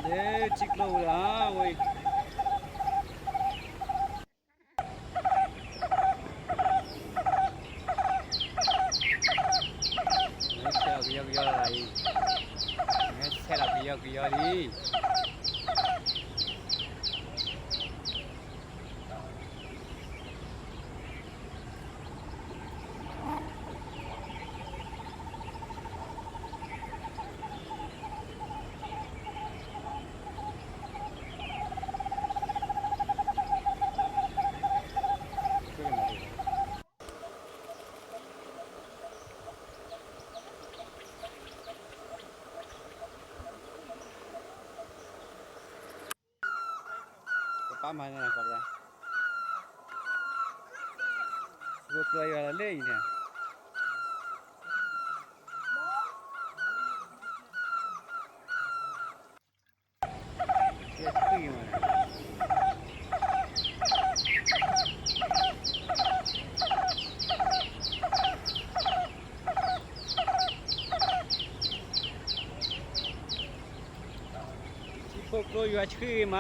ထံကျိဝဲဒၣ်ဝဲအံၤ, မ့ၢ်ဆဲးလီၤကယီကယီလီၤအံၤ, မ့ၢ်ဆဲးလီၤကယီကယီလံ. ပပၢ်မၤန့ၣ်ကီး, ကျိကျိယွၤလၢအံၤန့ၣ်, ဆံးမးန့ၣ် ထံဖိကျိယွၤဆှံဂ့ၤမ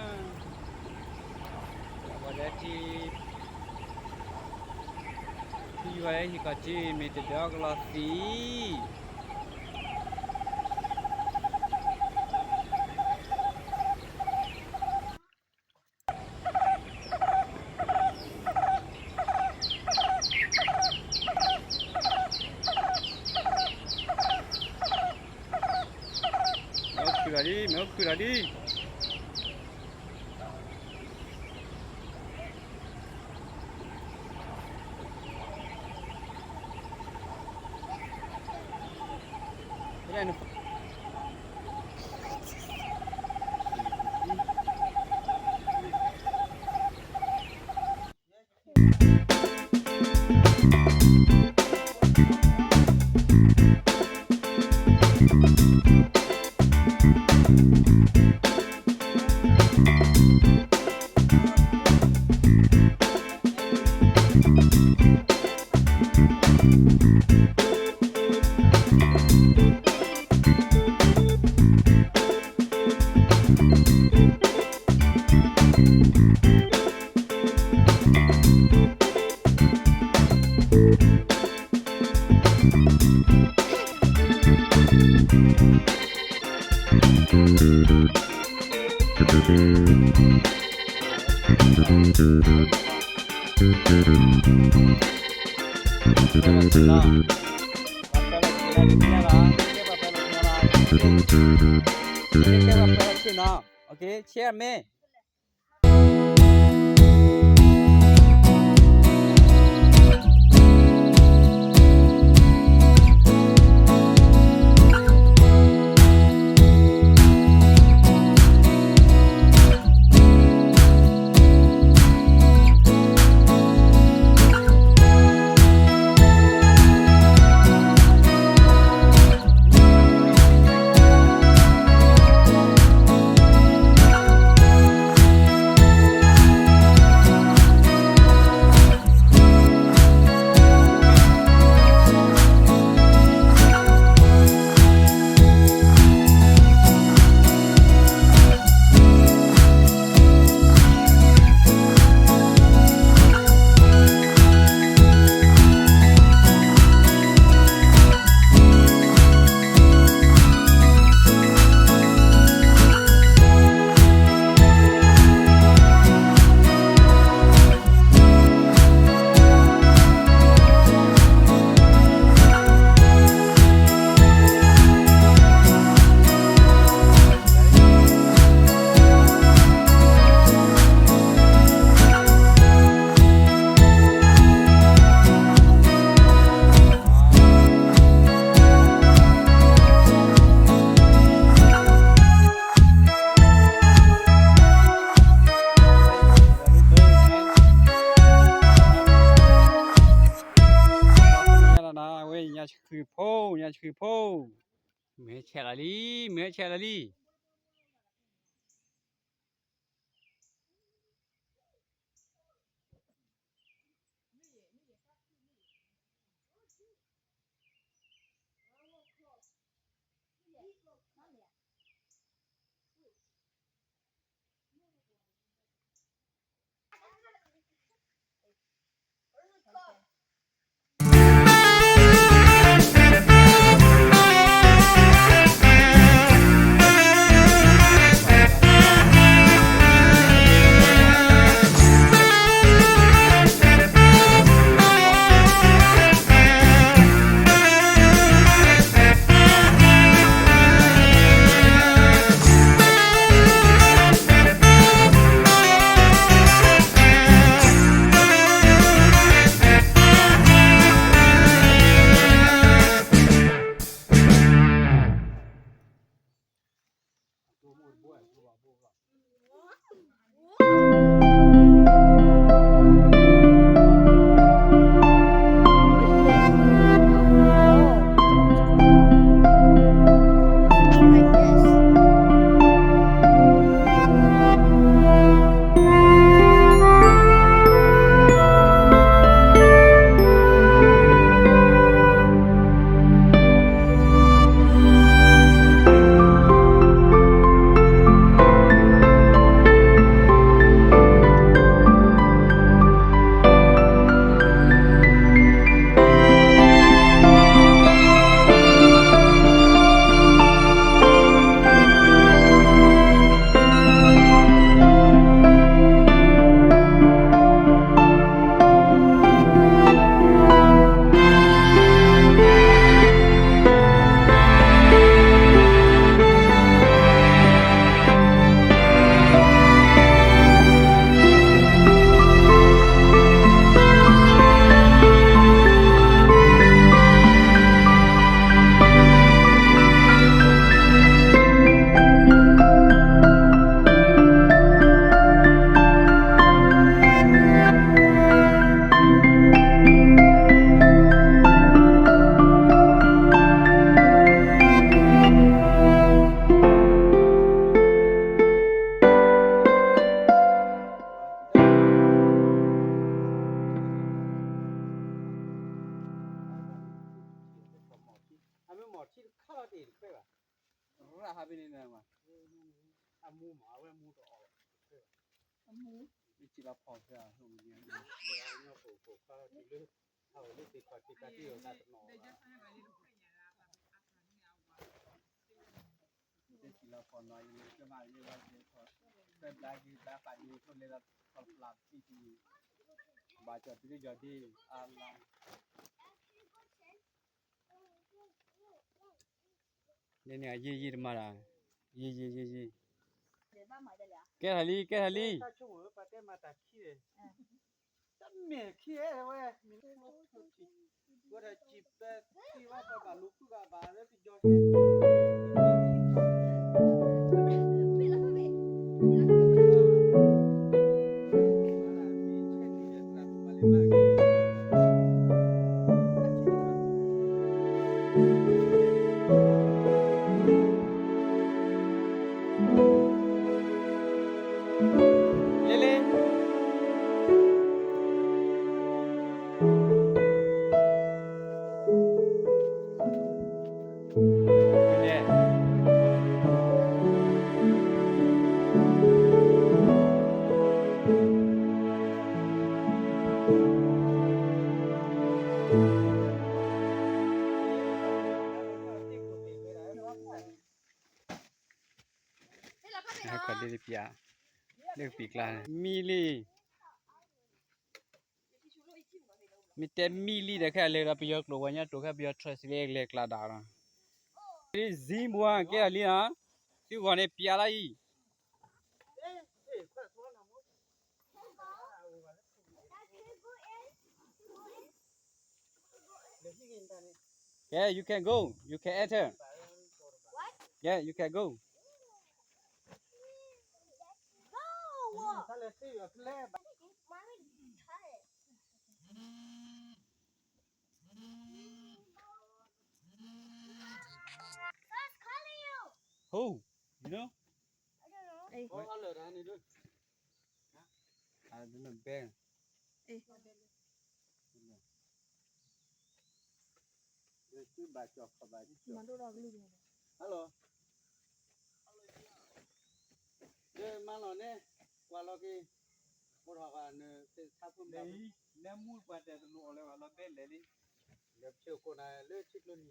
း, အဝဲဒၣ်ထံ, ထံယွၤဟဲဟ့ၣ်ကီးထံမ့ၢ်တဒီကလီၤသံး. မ့ၢ်အိၣ်ခုၣ်လီၤဒံး, မ့ၢ်အိၣ်ခုၣ်လီၤဒံး. Okay, share me. ဝဲညါဆှံဖိ, ညါဆှံဖိ, မ့ၢ်ဆဲးလီၤလံ, မ့ၢ်ဆဲးလီၤလံ. ထံတခါလီၤတ့ၢ်တခွဲဘၣ်, ရၣ်ဟးဖဲန့ၣ်နမး, အမူမး အဝဲမူတအီၣ်တခွဲဘၣ်, မ့ၢ်ထံလီၤဖီၣ်ဖဲအဟိမနုၤ, လၢ အအိၣ်လၢသ့ၣ်ခီၣ်ထံးတၢ်တ့ၢ်အီၣ်တၢ်တနီၤဘၣ်, တ့ၢ်လီၤဖီၣ်နီၤအံၤလၢကမၣ်လၢလီၤက့ၤခီၣ်, ဖဲဘျါက့ၤဘျါပာ်ဒံးဖိလဲၤလီၤခီၣ်ဖျါတပံတံၢ်, ဘၣ်ကီၢ်တုၤလၢယီၤဒ့အါလါ န့ၣ်န့ၣ် ယံာ်ယံာ်တမၤတၢ်, ယံာ်ယံာ်ယံာ်ယံာ်, ကဲထီၣ်လံ ကဲထီၣ်လံ, တၢ်မ့ၢ်ခံအဲဝဲ, ဝဲဒၣ်စံးပသံဝဲပှၤဘၣ်လူၤဖုးဘၣ်ဘၣ်လၢပယီၤ လဲလဲ, ဟဲခီၣ်ဒ့လၢပျၢ်, လၢကပံာ်ကျါ, မံလံ, မ့ၢ်တဲမံလံဒီး ခဲအံၤလဲၤဒီးပယီၤကျိာ်ပှၤညါတိာ်ခဲ ပယီၤ translate လဲၤကျးဒၣ်လီၤ, လံ စံဘှါ ကဲထီၣ်လံနီၤ, သုဂီၢ်န့ၣ်ပျၢ်လီၤအံၤ Yeah, you can go. You can enter. What? Yeah, you can go. Go! Who's calling you? Who? You know? I don't know. Hey. What? I don't know, Ben. Hey. Hello. မၤလီၤန့ၣ်, ကွၢ်လီၤက့ၤ, အိၣ်ထီၣ်ဘၣ်နသ့ၣ်ထါဖိမၤ, နမူပှၤတဲာ်တလိၣ်အီၤလၢၤဘၣ် လီၤဘဲလဲၣ်လံ, လၢပဆိကိးနၤလၢဆံကျိနံၤ,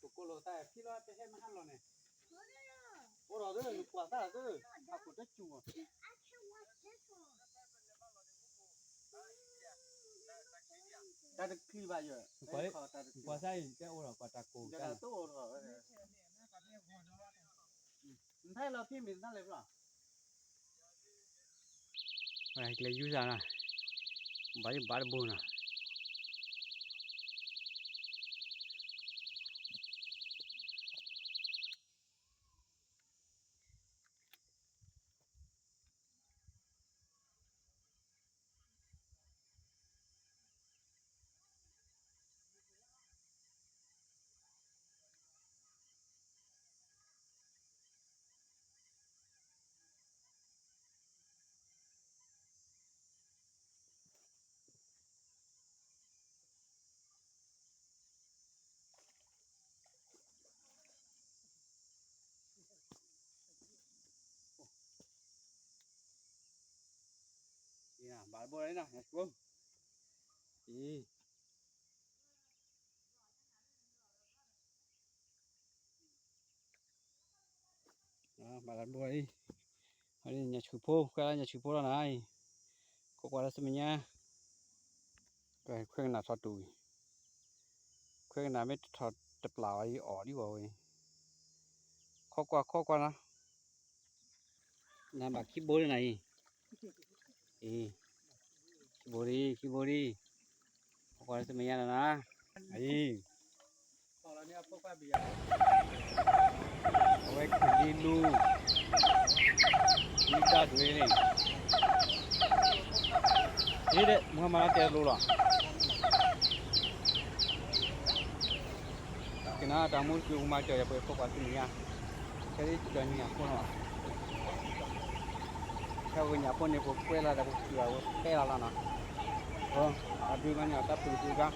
ပကိးလိာ်သးဖံလီၤ တဟဲမဟါလီၤန့ၣ်, အိၣ်ထီၣ်သၢ နကွၢ်သၢသၢ, အခိၣ်တစူၢ်, တၢ်တချံဘၣ်ယဲ, ကွၢ်စၢ်အံၤ တဲအိၣ်ထီၣ်ကွၢ်တၢ်ကိၢ်, တၢ်တအိၣ်ထီၣ်, နထါလီၤဖံမ့ၢ်နထါလဲၣ်ဖျီ, ကျဲယူၢ်စၢ်နီၤ, ဘၣ်ဒ်ဘၣ်တဘိနီၤ. ဘၣ်တဘိလံနီၤ, အံၤ ဘၣ်တဘိအံၤ, ညၣ်ဆူၣ်ဖိ ကွၢ်လၢညၣ်ဆူၣ်ဖိလီၤနၤအံၤ, ခိးကွၢ်လၢဆူမဲာ်ညါ, ခွဲကနၣ်ထီၣ်တူၢ်အံၤ, ခွဲကနၣ်မ့ၢ်တထီၣ်တပျၢ်အံၤ အီၣ်ဒံးဝဲအံၤ, ခိးကွၢ်ခိးကွၢ်နီၤ. နဘၣ်ခံဘိလၢနၤအံၤ, အံၤ, ခံဘိလံ ခံဘိလံ, ခိးကွၢ်လၢဆူမဲာ်ညါလီၤနၤ, အံၤ အဝဲခံဒံလူ, ဒံတၢ်ဒွဲန့ၣ်, ဒ်မုၢ်ဟါမၤလၢတဲလိၤလီၤ. ကနၣ်တၢ်မူတကိးမၤစၢၤယၤပှဲၤခိးကွၢ်ဆူမဲာ်ညါ, ခဲဒ်ကၠီညၣ်ဖိနီၤ, ခဲဝဲညၣ်ဖိန့ၣ် ပကွဲလီၤဒီးပကစၢ်ဝဲတဲလီၤလီၤနီၤ, အဒုမၤန့ၣ်တၢ်ပူၤပူၤကါ